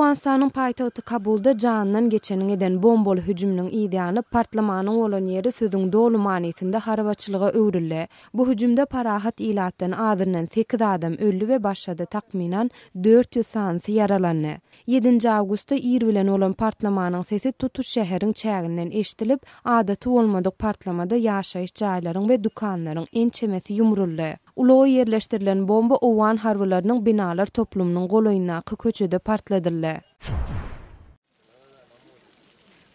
Owganystanyň paýtagty Kabulda janyndan geçeniň eden bombaly hüjüminiň yzýany partlamanyň bolan ýeri sözüň doly manysynda harabaçylyga öwrüldi. Bu hüjümde parahat ilatdan azyndan sekiz adam öldi we başga-da takmynan 400 sanysy ýaralandy. Ýedinji awgustda ir bilen bolan partlamanyň sesi tutuş şäheriň çäginden eşidilip, adaty bolmadyk partlamada ýaşaýyş jaýlaryň we dükanlaryň ençemesi ýumruldy. Ulaga ýerleşdirilen bomba owgan harbylarynyň binalar toplumynyň golaýyndaky köçede partladyldy.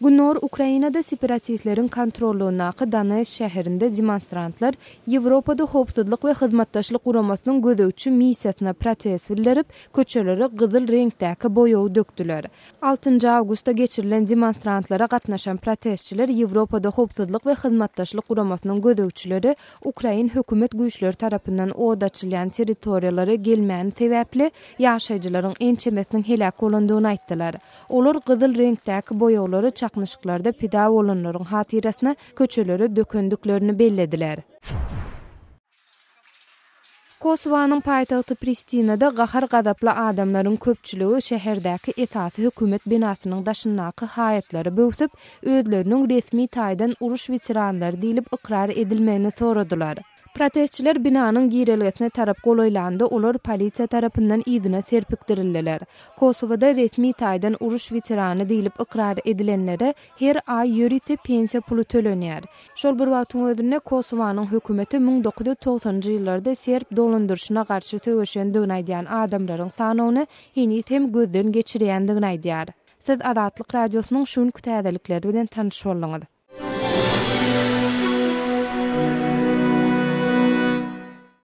Gündogar Ukrainada separatistleriň kontrollygyndaky Donetsk şäherinde demonstrantlar Ýewropada Howpsuzlyk we Hyzmatdaşlyk Guramasynyň gözegçi missiýasyna protest bildirip, köçelere gyzyl reňkdäki boýagy dökdüler. Altynjy awgustda geçirilen demonstrantlara gatnaşan protestçiler Ýewropada Howpsuzlyk we Hyzmatdaşlyk Guramasynyň gözegçileri ukrain hökümet güýçleri tarapyndan od açylýan territoriýalara gelmäni sebäpli ýaşaýjylaryň ençemesiniň heläk bolandygyny aýtdylar. Olar gyzyl reňkdäki boýaglary çaknyşyklarda pida bolanlaryň hatyrasyna köçelere dökendiklerini bellediler. Kosowanyň paýtagty Pristinada gahar-gazaply adamlaryň köpçüligi şäherdäki esasy hökümet binasynyň daşyndaky haýatlary böwsüp, özleriniň resmi taýdan uruş weteranlary diýlip ykrar edilmegini soradylar. Protestçiler binanyň girelgesine tarap golaýlanda, olar polisiýa tarapyndan yzyna serpikdirildiler. Kosowada resmi taýdan uruş weterany diýlip ykrar edilenlere her aý ýörite pensiýa puly tölenýär. Şol bir wagtyň özünde, Kosowanyň hökümeti 1990-njy ýyllarda serb dolandyryşyna garşy söweşendigini aýdýan adamlaryň sanawyny heniz hem gözden geçirýändigini aýdýar. Siz Azatlyk Radiosynyň şu günki täzelikleri bilen tanyş bolduňyz.